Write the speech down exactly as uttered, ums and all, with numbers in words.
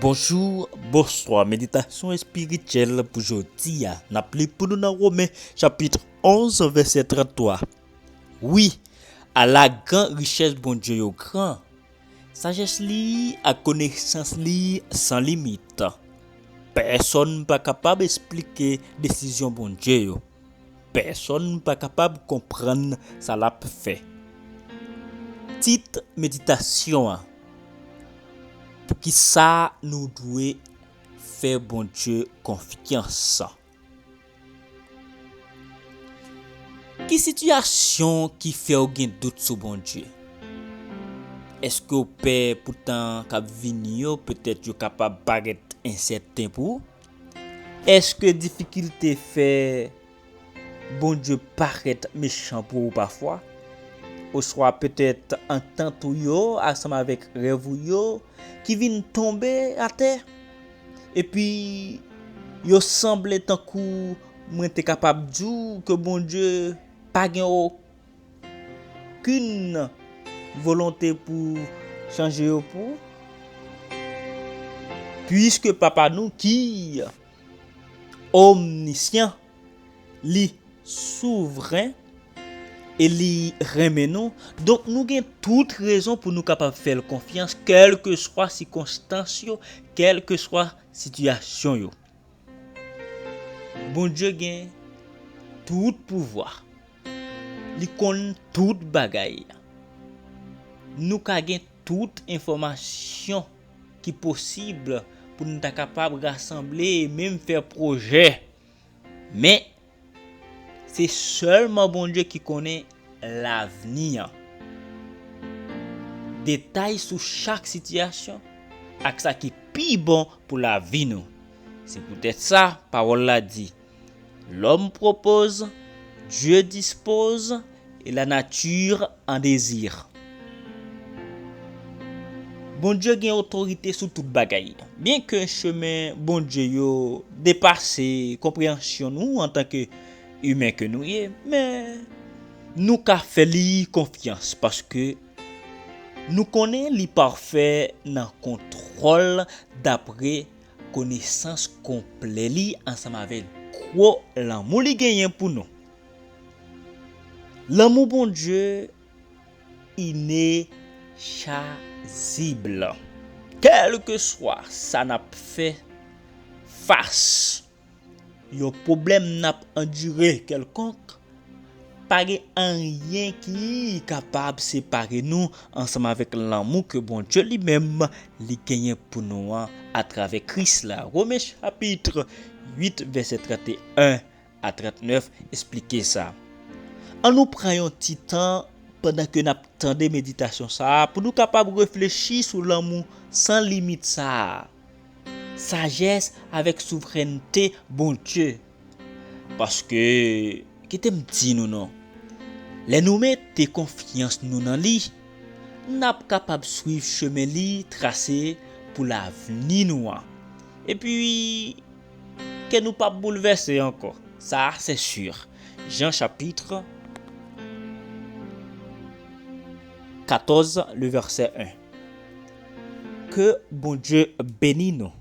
Bonjou, bonswa. Meditasyon espirityèl pou jodi a. N ap li pou nou nan Women, chapit onz, vèsè tranntwa. Wi, ala gran richès Bondye yo gran! Sajès li ak konesans li san limit. Pèsonn pa kapab esplike desizyon Bondye yo. Pèsonn pa kapab konprann sa l ap fè. Tit meditasyon an: Poukisa nou dwe fè Bondye konfyans? Ki sitiyasyon ki fè w gen dout sou Bondye? Èske w pè pou tan k ap vini yo, petèt yo kapab parèt ensèten pou ou? Èske difikilte fè Bondye parèt mechan pou ou pafwa? Oswa petèt antant ou yo ansanm avèk rèv ou yo ki vin tonbe atè? Epi yo sanble tankou mwen te kapab di w ke Bondye pa gen okenn volonte pou chanje yo pou ou. Piske Papa nou ki omnisyan, li souvren e li renmen nou, donk nou gen tout rezon pou nou kapab fè l konfyans, kèlkeswa sikonstans yo, kèlkeswa sitiyasyon yo. Bondye gen tout pouvwa. Li konn tout bagay. Nou ka gen tout enfòmasyon ki posib pou nou ta kapab rasanble e menm fè pwojè. Men, se sèlman Bondye ki konnen lavni an. Detay sou chak sitiyasyon ak sa ki pi bon pou lavi nou. Se poutèt sa, pawòl la di: L'homme propose, Dieu dispose, et la nature en désire. Bondye gen otorite sou tout bagay. Byenke chemen Bondye yo depase konpreyansyon nou antanke imen ke nou ye, men nou ka fè li konfyans paske nou konnen li pafè nan kontwòl dapre konesans konplè li ansanm avèk gwo lanmou li genyen pou nou. Lanmou Bondye inechazib. Kèlkeswa sa n ap fè fas, yon pwoblèm n ap andire kèlkonk, pa gen anyen ki kapab separe nou ansanm avèk lanmou ke Bondye li menm li genyen pou nou an atravè Kris la. Women chapit uit, vèsè trannteyen a tranntennen esplike sa. Ann nou pran yon ti tan pandan ke n ap tande meditasyon sa a pou nou kapab reflechi sou lanmou san limit sa a. Sajès avèk souvrènte Bondye. Paske, kite m di nou non, lè nou mete konfyans nou nan li, n ap kapab swiv chemen li trase pou lavni nou an. Epi, kè nou p ap boulvèse ankò. Sa, se si. Jan chapit katòz, le vèsè en. Ke Bondye beni nou.